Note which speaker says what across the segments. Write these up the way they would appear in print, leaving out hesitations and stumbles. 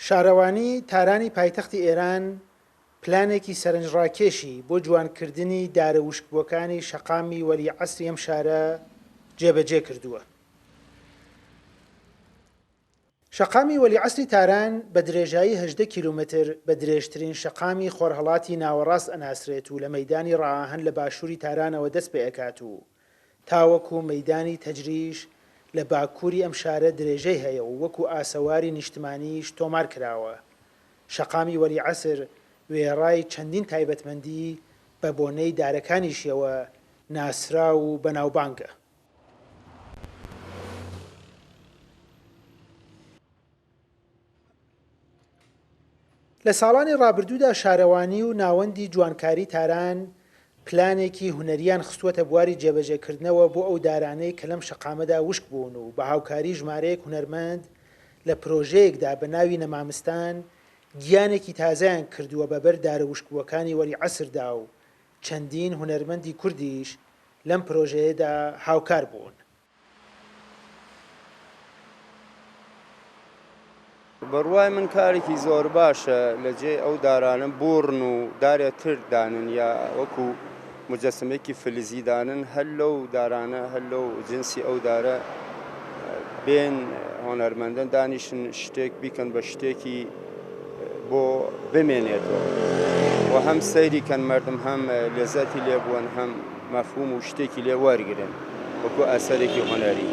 Speaker 1: شارەوانی تارانی پایتەختی ئێران پلانێکی سەرنجڕاکێشی بۆ جوانکردنی دارە وشکبووەکانی شەقامی وەلی عەسری ئەم شارە جێبەجێ کردووە. شەقامی وەلی عەسری تاران بە درێژایی 18 کیلۆمەتر بە درێژترین شەقامی خۆرهەڵاتی ناوەڕاست ئەناسرێت و لە مەیدانی ڕائاهەن لە باشووری تارانەوە دەست پێ ئەکات و تاوەکو مەیدانی تەجریش لە باکووری ئەم شارە درێژەی هەیە و وەکو ئاسەواری نیشتمانیش تۆمار کراوە. شەقامی وەلی عەسر وێڕای چەندین تایبەتمەندی بە بۆنەی دارەکانیشیەوە ناسراو و بەناوبانگە. لە ساڵانی ڕابردوودا شارەوانی و ناوەندی جوانکاری تاران پلانێکی هونەرییان خستووەتە بواری جێبەجێکردنەوە بۆ ئەو دارانەی کە لەم شەقامەدا وشک بوون و بە هاوکاری ژمارەیەک هونەرمەند لە پرۆژەیەکدا بە ناوی نەمامستان گیانێکی تازەیان کردووە بە بەر دارە وشکبووەکانی وەلی عەسردا و چەندین هونەرمەندی کوردیش لەم پرۆژەیەدا هاوکار بوون.
Speaker 2: بڕوای من کارێکی زۆر باشە لە جێی ئەو دارانە بوڕن و دارێ تر دانن یا وەکو مجەسەمێکی فلزی دانن هەر لەو دارانە هەر لەو جنسی ئەو دارە بێن هۆنەرمەندن دانیشن شتێک بیکەن بە شتێکی بۆ بمێنێتەوە و هەم سەیری کەن مردم هەم لێزەتی لێ بوون هەم مەفهوم و شتێکی لێ وەرگرن وەکو ئەسەرێکی هونەری.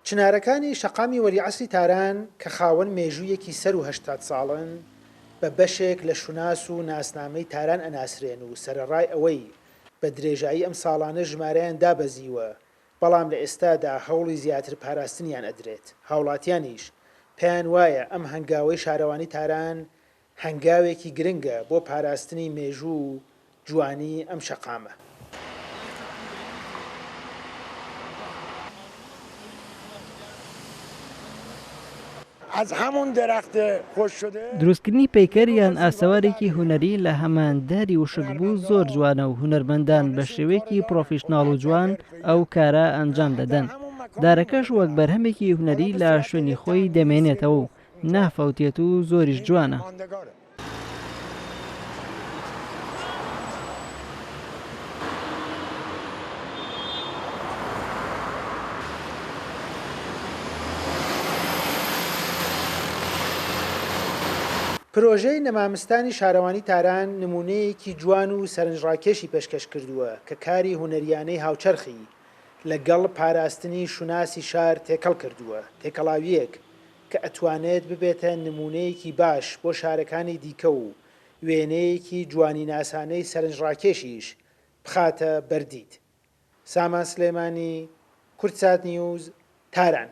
Speaker 1: چنارەکانی شەقامی وەلیعەسری تاران کە خاوەن مێژوویەکی سەروو 80 ساڵن، بە بەشێک لە شوناس و ناسنامەی تاران ئەناسرێن و سەرەڕای ئەوەی بە درێژایی ئەم ساڵانە ژمارەیان دابەزیوە، بەڵام لە ئێستادا هەوڵی زیاتر پاراستنیان ئەدرێت. هاوڵاتیانیش پێیان وایە ئەم هەنگاوەی شارەوانی تاران هەنگاوێکی گرنگە بۆ پاراستنی مێژوو و جوانی ئەم شەقامە.
Speaker 3: دروستکردنی پەیکەر یان ئاسەوارێکی هونەری لە هەمان داری وشکبوو زۆر جوانە و هونەرمەندان بە شێوەیەکی پرۆفیشناڵ و جوان ئەو کارە ئەنجام دەدەن. دارەکەش وەک بەرهەمێکی هونەری لە شوێنی خۆی دەمێنێتەوە و نافەوتێت و زۆریش جوانە.
Speaker 1: پرۆژەی نەمامستانی شارەوانی تاران نموونەیەکی جوان و سەرنجڕاکێشی پێشکەش کردووە کە کاری هونەرییانەی هاوچەرخی لە گەڵ پاراستنی شوناسی شار تێکەڵ کردووە، تێکەڵاوییەک کە ئەتوانێت ببێتە نموونەیەکی باش بۆ شارەکانی دیکە و وێنەیەکی جوانیناسانەی سەرنجڕاکێشیش بخاتە بەر دید. سامان سلێمانی، کوردسات نیوز، تاران.